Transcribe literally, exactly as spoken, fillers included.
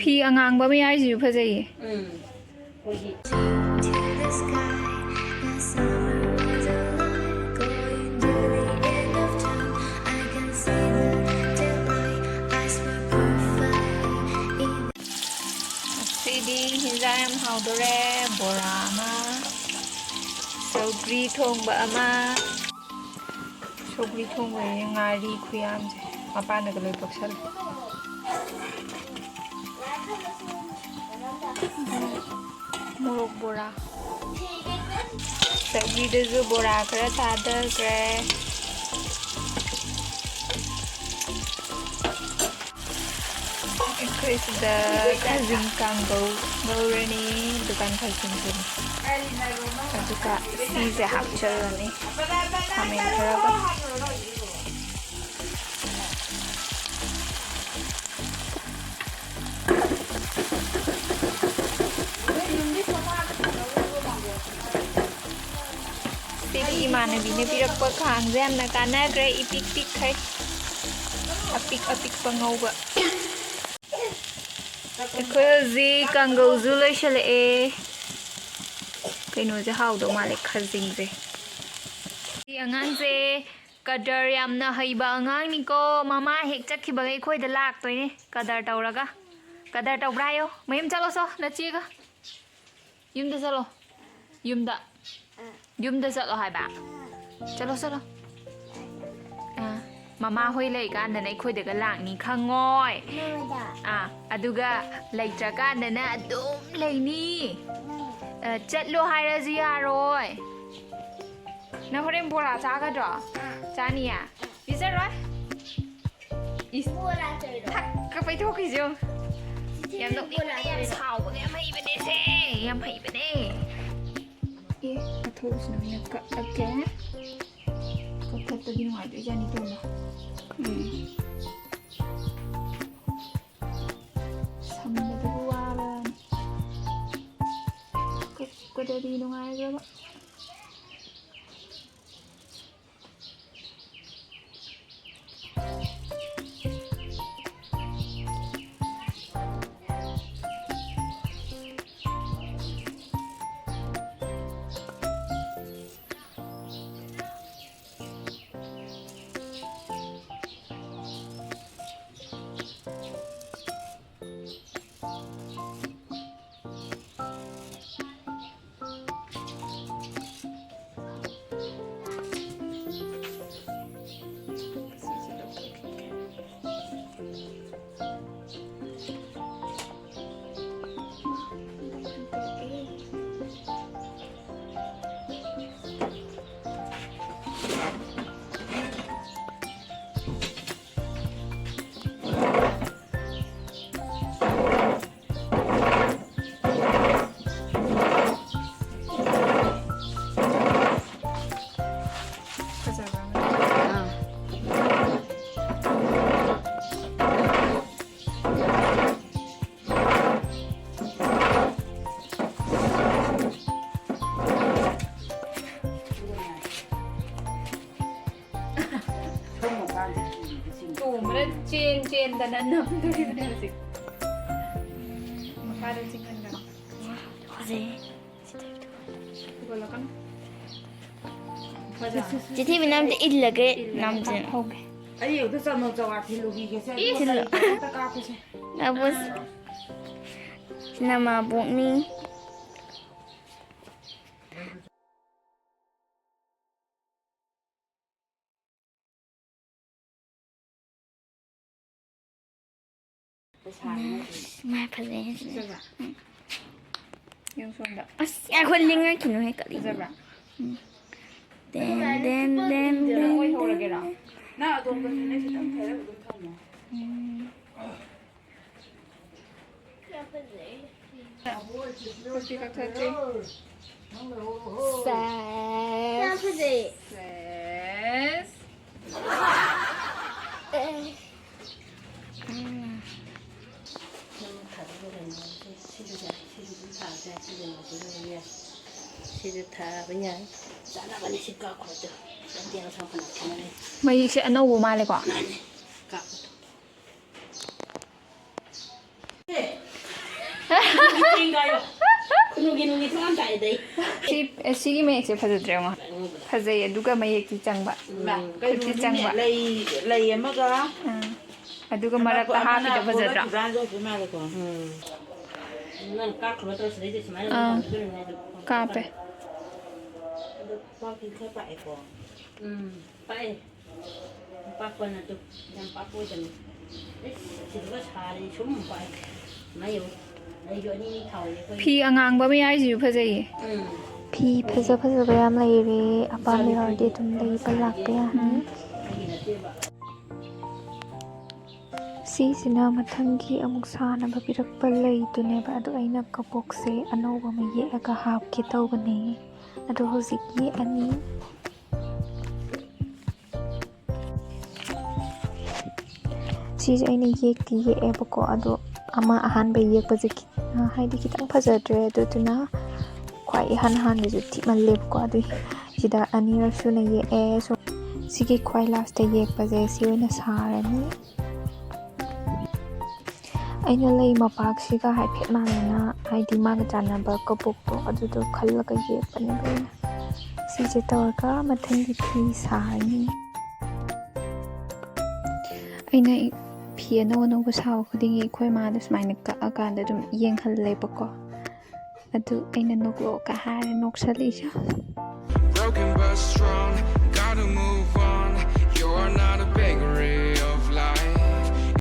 ꯐꯤ ꯑꯉꯥꯡꯕ ꯃꯌꯥꯏꯁꯤꯁꯨ ꯐꯖꯩꯌꯦ꯫ ꯎꯝ꯫ ꯑꯩꯈꯣꯏꯒꯤ ꯉꯁꯤꯗꯤ ꯍꯤꯟꯖꯥꯡ ꯌꯥꯝ ꯍꯥꯎꯗꯣꯔꯦ꯫ ꯕꯣꯔꯥ ꯑꯃ, ꯁꯧꯒ꯭ꯔꯤ ꯊꯣꯡꯕ ꯑꯃ꯫ ꯁꯧꯒ꯭ꯔꯤ ꯊꯣꯡꯕꯒꯤ ꯉꯥꯔꯤ ꯈꯨꯌꯥꯝꯁꯦ ꯃꯄꯥꯟꯗꯒ ꯂꯣꯏ ꯄꯛꯁꯜꯂꯦ꯫ ꯃꯣꯔꯣꯛ ꯕꯣꯔꯥ꯫ ꯁꯧꯒ꯭ꯔꯤꯗꯁꯨ ꯕꯣꯔꯥ ꯈꯔ ꯊꯥꯗꯈ꯭ꯔꯦ꯫ ꯑꯩꯈꯣꯏ ꯁꯤꯗ ꯈꯥꯖꯤꯡ ꯀꯥꯡꯒꯧ ꯉꯧꯔꯅꯤ꯫ ꯗꯨꯀꯥꯟ ꯈꯥꯖꯤꯡꯗꯨꯅꯤ꯫ ꯑꯗꯨꯒ ꯁꯤꯁꯦ ꯍꯥꯞꯆꯜꯂꯅꯤ꯫ ꯈꯥꯃꯦꯟ ꯈꯔꯒ꯫ ꯁꯤꯒꯤ ꯏꯃꯥꯟꯅꯕꯤꯅ ꯄꯤꯔꯛꯄ ꯈꯥꯡꯁꯦ ꯌꯥꯝꯅ ꯀꯥꯟꯅꯈ꯭ꯔꯦ, ꯏꯄꯤꯛ ꯄꯤꯛꯈꯩ꯫ ꯑꯄꯤꯛ ꯑꯄꯤꯛꯄ ꯉꯧꯕ꯫ ꯑꯩꯈꯣꯏ ꯍꯧꯖꯤꯛ ꯀꯥꯡꯒꯧꯁꯨ ꯂꯣꯏꯁꯤꯜꯂꯛꯑꯦ꯫ ꯀꯩꯅꯣꯁꯦ ꯍꯥꯎꯗꯧ ꯃꯥꯜꯂꯦ, ꯈꯥꯖꯤꯡꯁꯦ꯫ ꯁꯤ ꯑꯉꯥꯡꯁꯦ ꯀꯗꯔ ꯌꯥꯝꯅ ꯍꯩꯕ ꯑꯉꯥꯡꯅꯤꯀꯣ꯫ ꯃꯃꯥ ꯍꯦꯛ ꯆꯠꯈꯤꯕꯒ ꯑꯩꯈꯣꯏꯗ ꯂꯥꯛꯇꯣꯏꯅꯦ ꯀꯗꯔ ꯇꯧꯔꯒ꯫ ꯀꯗꯔ ꯇꯧꯕ꯭ꯔꯥ ꯍꯥꯏꯌꯣ꯫ ꯃꯌꯨꯝ ꯆꯠꯂꯣ ꯆꯣ, ꯅꯆꯦꯒ꯫ ꯌꯨꯝꯗ ꯆꯠꯂꯣ꯫ ꯌꯨꯝꯗ꯫ ꯌꯨꯝꯗ ꯆꯠꯂꯣ ꯍꯥꯏꯕ꯫ ꯆꯠꯂꯣ, ꯆꯠꯂꯣ꯫ ꯑꯥ, ꯃꯃꯥ ꯍꯣꯏ ꯂꯩꯀꯥꯟꯗꯅ ꯑꯩꯈꯣꯏꯗꯒ ꯂꯥꯛꯅꯤ ꯈꯪꯉꯣꯏ꯫ ꯅꯣꯏꯗ꯫ ꯑꯥ, ꯑꯗꯨꯒ ꯂꯩꯇ꯭ꯔꯀꯥꯟꯗꯅ ꯑꯗꯨꯝ ꯂꯩꯅꯤ꯫ ꯅꯪ꯫ ꯑ, ꯆꯠꯂꯣ ꯍꯥꯏꯔꯁꯨ ꯌꯥꯔꯣꯏ꯫ ꯅꯪ ꯍꯣꯔꯦꯟ ꯕꯣꯔꯥ ꯆꯥꯒꯗ꯭ꯔꯣ? ꯑꯥ꯫ ꯆꯥꯅꯤꯌꯦ? ꯄꯤꯖꯔꯣꯏ꯫ ꯏꯁ꯫ ꯕꯣꯔꯥ ꯆꯥꯏꯔꯣ? ꯊꯛꯀ ꯄꯩꯊꯣꯛꯈꯤꯁꯦ ꯌꯦꯡꯉꯨ꯫ ꯆꯤꯆꯦ, ꯌꯥꯝ ꯅꯣꯛꯅꯤꯡꯕꯅꯦ, ꯕꯣꯔꯥ ꯌꯥꯝ ꯆꯥꯏꯔꯣ? ꯁꯥꯎꯕꯅꯦ, ꯌꯥꯝ ꯍꯩꯕꯅꯦ꯫ ꯌꯥꯝ ꯍꯩꯕꯅꯦ꯫ ꯑꯦ, ꯀꯠꯊꯣꯛꯎꯁꯤꯅ ꯑꯣꯏꯅ ꯀꯛꯑꯒꯦ꯫ ꯀꯛꯊꯠꯄꯗꯤ ꯅꯨꯡꯉꯥꯏꯗꯣꯏꯖꯥꯠꯅꯤ ꯇꯣꯝꯕ꯫ ꯎꯝ꯫ ꯁꯝꯕꯗꯕꯨ ꯋꯥꯕꯅꯤ꯫ ꯀꯛꯄꯗꯗꯤ ꯅꯨꯡꯉꯥꯏꯈ꯭ꯔꯕ꯫ ꯇꯣꯝꯕꯅ ꯆꯦꯟ ꯆꯦꯟꯗꯅ ꯅꯝꯗꯣꯔꯤꯕꯅꯦ ꯍꯧꯖꯤꯛ꯫ ꯃꯈꯥꯗ ꯆꯤꯡꯍꯟꯒꯅꯨ꯫ ꯐꯖꯩ꯫ ꯍꯧꯒꯠꯂꯛꯀꯅꯨ꯫ ꯐꯖ꯫ ꯆꯤꯊꯤꯕꯤꯅ ꯑꯝꯇ ꯏꯜꯂꯒꯦ꯫ ꯏꯜꯂꯒꯦ꯫ ꯅꯝꯁꯤꯅ꯫ ꯍꯧꯒꯦ꯫ ꯑꯩ ꯑꯝꯇ ꯆꯅꯣ ꯆꯋꯥ ꯊꯤꯜꯂꯨꯈꯤꯒꯦꯁꯦ꯫ ꯏ꯫ ꯊꯤꯜꯂꯣ꯫ ꯑꯝꯇ ꯀꯥꯞꯄꯁꯦ꯫ ꯅꯕꯨꯁ-, ꯁꯤꯅ ꯃꯥꯕꯣꯛꯅꯤ꯫ ꯃꯥ ꯐꯖꯩ ꯍꯥꯏꯁꯤꯅꯦ꯫ ꯐꯖꯕ꯭ꯔꯥ? ꯎꯝ꯫ ꯌꯦꯡꯉꯨ ꯁꯣꯝꯗ꯫ ꯑꯁ, ꯉꯥꯏꯈꯣ, ꯂꯤꯡꯉꯛꯈꯤꯅꯨꯍꯦ, ꯀꯔꯤꯅꯣ? ꯐꯖꯕ꯭ꯔꯥ? ꯎꯝ꯫ ꯗꯦꯟ, ꯗꯦꯟ, ꯗꯦꯟ, ꯅꯪ ꯗꯦꯟ, ꯑꯣꯏꯍꯧꯔꯒꯦꯔꯣ? ꯗꯦꯟ꯫ ꯅꯪ ꯑꯗꯣꯝꯗ ꯅꯪ ꯈꯤꯇꯪ ꯊꯥꯔꯒ ꯑꯗꯨꯝ ꯊꯝꯃꯣ꯫ ꯎꯝ꯫ ꯀꯛꯊꯠꯇ꯭ꯔꯤ꯫ ꯁꯦꯁ꯫ ꯌꯥꯝ ꯐꯖꯩ꯫ ꯁꯦꯁ꯫ ꯑꯦ꯫ ꯎꯝ꯫ ꯅꯪ ꯊꯥꯗꯣꯛꯄ ꯀꯩꯅꯣ? ꯁꯤ, ꯁꯤꯁꯨ ꯌꯥꯏ꯫ ꯁꯤꯁꯨ ꯑꯗꯨꯝ ꯊꯥꯕꯁꯨ ꯌꯥꯏ꯫ ꯁꯤ ꯀꯩꯅꯣꯁꯤꯁꯨ ꯑꯗꯨꯝ ꯌꯥꯏ꯫ ꯁꯤꯁꯨ ꯊꯥꯕ ꯌꯥꯏ꯫ ꯆꯥꯅꯕꯅꯤ ꯁꯤ ꯀꯥꯞꯈ꯭ꯔꯣ ꯑꯗꯨ꯫ ꯂꯝꯖꯦꯜ ꯑꯁꯥꯡ ꯐꯅ ꯈꯦꯠꯅꯔꯦ꯫ ꯃꯌꯦꯛꯁꯦ ꯑꯅꯧꯕ ꯃꯥꯜꯂꯦꯀꯣ? ꯃꯥꯅꯦ꯫ ꯀꯥꯞꯄꯗꯣ꯫ ꯈꯨꯅꯨꯒꯤ ꯅꯨꯡꯒꯤ ꯊꯣꯡ ꯌꯥꯝ ꯇꯥꯏ ꯑꯗꯩ꯫ ꯁꯤ, ꯁꯤꯒꯤ ꯃꯌꯦꯛꯁꯦ ꯐꯖꯗ꯭ꯔꯦ ꯌꯦꯡꯉꯣ꯫ ꯐꯖꯩ, ꯑꯗꯨꯒ ꯃꯌꯦꯛꯇꯤ ꯆꯪꯕ꯫ ꯎꯝ, ꯈꯨꯠꯇꯤ ꯀꯩꯅꯣꯅꯤꯅꯦ, ꯆꯪꯕ꯫ ꯂꯩ, ꯂꯩ ꯑꯃꯒ ꯑꯥ꯫ ꯑꯗꯨꯒ ꯑꯃ ꯃꯔꯛꯇ ꯑꯃꯅ ꯍꯥꯞꯄꯤꯗꯣ ꯐꯖꯗ꯭ꯔꯣ? ꯄꯣꯂꯛꯈꯤꯕ꯭ꯔꯥ ꯍꯥꯏꯕ ꯃꯥꯜꯂꯦꯀꯣ꯫ ꯎꯝ꯫ ꯅꯪ ꯀꯥꯞꯈ꯭ꯔꯕ ꯅꯠꯇ꯭ꯔꯣ? ꯁꯤꯗꯩꯗ ꯁꯨꯃꯥꯏꯅ ꯑꯥ꯫ ꯑꯗꯨꯝ ꯊꯝꯗꯣꯏꯅꯦ ꯑꯗꯨꯝ꯫ ꯀꯥꯞꯄꯦ꯫ ꯑꯗꯨ ꯄꯥꯛꯇꯤ ꯈꯔ ꯄꯥꯛꯑꯦꯀꯣ꯫ ꯎꯝ꯫ ꯄꯥꯛꯑꯦ꯫ ꯄꯥꯛꯄꯅ ꯑꯗꯨ ꯌꯥꯝ ꯄꯥꯛꯄ ꯑꯣꯏꯗꯕꯅꯤ꯫ ꯑꯦꯁ, ꯁꯤꯗꯨꯒ ꯁꯥꯔꯗꯤ ꯁꯨꯝ ꯄꯥꯛꯑꯦ꯫ ꯁꯨꯃꯥꯏꯅ ꯌꯦꯡꯉꯨ꯫ ꯂꯩꯁꯨ ꯑꯅꯤ ꯑꯅꯤ ꯊꯥꯍꯧꯔꯦ ꯑꯩꯈꯣꯏꯒꯤ꯫ ꯐꯤ ꯑꯉꯥꯡꯕ ꯃꯌꯥꯏꯁꯤꯁꯨ ꯐꯖꯩꯌꯦ꯫ ꯎꯝ꯫ ꯐꯤ ꯐꯖ ꯐꯖꯕ ꯌꯥꯝ ꯂꯩꯔꯦ꯫ ꯑꯄꯥꯝꯕ ꯌꯥꯎꯔꯗꯤ ꯑꯗꯨꯝ ꯂꯩꯕ ꯂꯥꯛꯄ ꯌꯥꯅꯤ꯫ ꯎꯝ꯫ ꯑꯩꯒꯤ ꯅꯠꯇꯦꯕ꯫ ꯁꯤꯁꯤꯅ ꯃꯊꯪꯒꯤ ꯑꯃꯨꯛ ꯁꯥꯅꯕ ꯄꯤꯔꯛꯄ ꯂꯩꯗꯨꯅꯦꯕ꯫ ꯑꯗꯣ ꯑꯩꯅ ꯀꯕꯣꯛꯁꯦ ꯑꯅꯧꯕ ꯑꯃ ꯌꯦꯛꯑꯒ ꯍꯥꯞꯀꯦ ꯇꯧꯕꯅꯦ꯫ ꯑꯗꯣ ꯍꯧꯖꯤꯛ ꯌꯦꯛꯑꯅꯤ꯫ ꯁꯤꯁꯦ ꯑꯩꯅ ꯌꯦꯛꯇꯤ ꯌꯦꯛꯑꯦꯕꯀꯣ, ꯑꯗꯣ ꯑꯃ ꯑꯍꯥꯟꯕ ꯌꯦꯛꯄꯁꯦ ꯈꯤ-, ꯍꯥꯏꯗꯤ ꯈꯤꯇꯪ ꯐꯖꯗ꯭ꯔꯦ, ꯑꯗꯨꯗꯨꯅ ꯈ꯭ꯋꯥꯏ ꯏꯍꯥꯟ ꯍꯥꯟꯕꯁꯦ ꯊꯤꯃꯜꯂꯦꯕꯀꯣ, ꯑꯗꯨꯒꯤ ꯁꯤꯗ ꯑꯅꯤꯔꯛ ꯁꯨꯅ ꯌꯦꯛꯑꯦ꯫ ꯁꯣ-, ꯁꯤ ꯁꯤꯒꯤ ꯈ꯭ꯋꯥꯏ ꯂꯥꯁꯇ ꯌꯦꯛꯄꯁꯦ ꯁꯤ ꯑꯣꯏꯅ ꯁꯥꯔꯅꯤ꯫ ꯑꯩꯅ ꯂꯩ ꯃꯄꯥꯛꯁꯤꯒ ꯍꯥꯏꯐꯦꯠ ꯃꯥꯟꯅꯅ, ꯍꯥꯏꯗꯤ ꯃꯥꯒ ꯆꯥꯟꯅꯕ ꯀꯕꯣꯛꯇꯣ ꯑꯗꯨꯗꯣ ꯈꯜꯂꯒ ꯌꯦꯛꯄꯅꯦꯕ ꯑꯩꯅ꯫ ꯁꯤꯁꯦ ꯇꯧꯔꯒ ꯃꯊꯪꯒꯤ ꯐꯤ ꯁꯥꯔꯅꯤ꯫ ꯑꯩꯅ ꯐꯤ ꯑꯅꯧ ꯑꯅꯧꯕ ꯁꯥꯕ ꯈꯨꯗꯤꯡꯒꯤ ꯑꯩꯈꯣꯏ ꯃꯥꯗ ꯁꯨꯃꯥꯏꯅ ꯀꯛꯑꯀꯥꯟꯗ ꯑꯗꯨꯝ ꯌꯦꯡꯍꯜꯂꯦꯕꯀꯣ꯫ ꯑꯗꯨ ꯑꯩꯅ ꯅꯣꯛꯂꯛꯑꯣꯒ ꯍꯥꯏꯔ ꯅꯣꯛꯁꯜꯂꯛꯏꯁꯦ꯫ Broken but strong, gotta move on.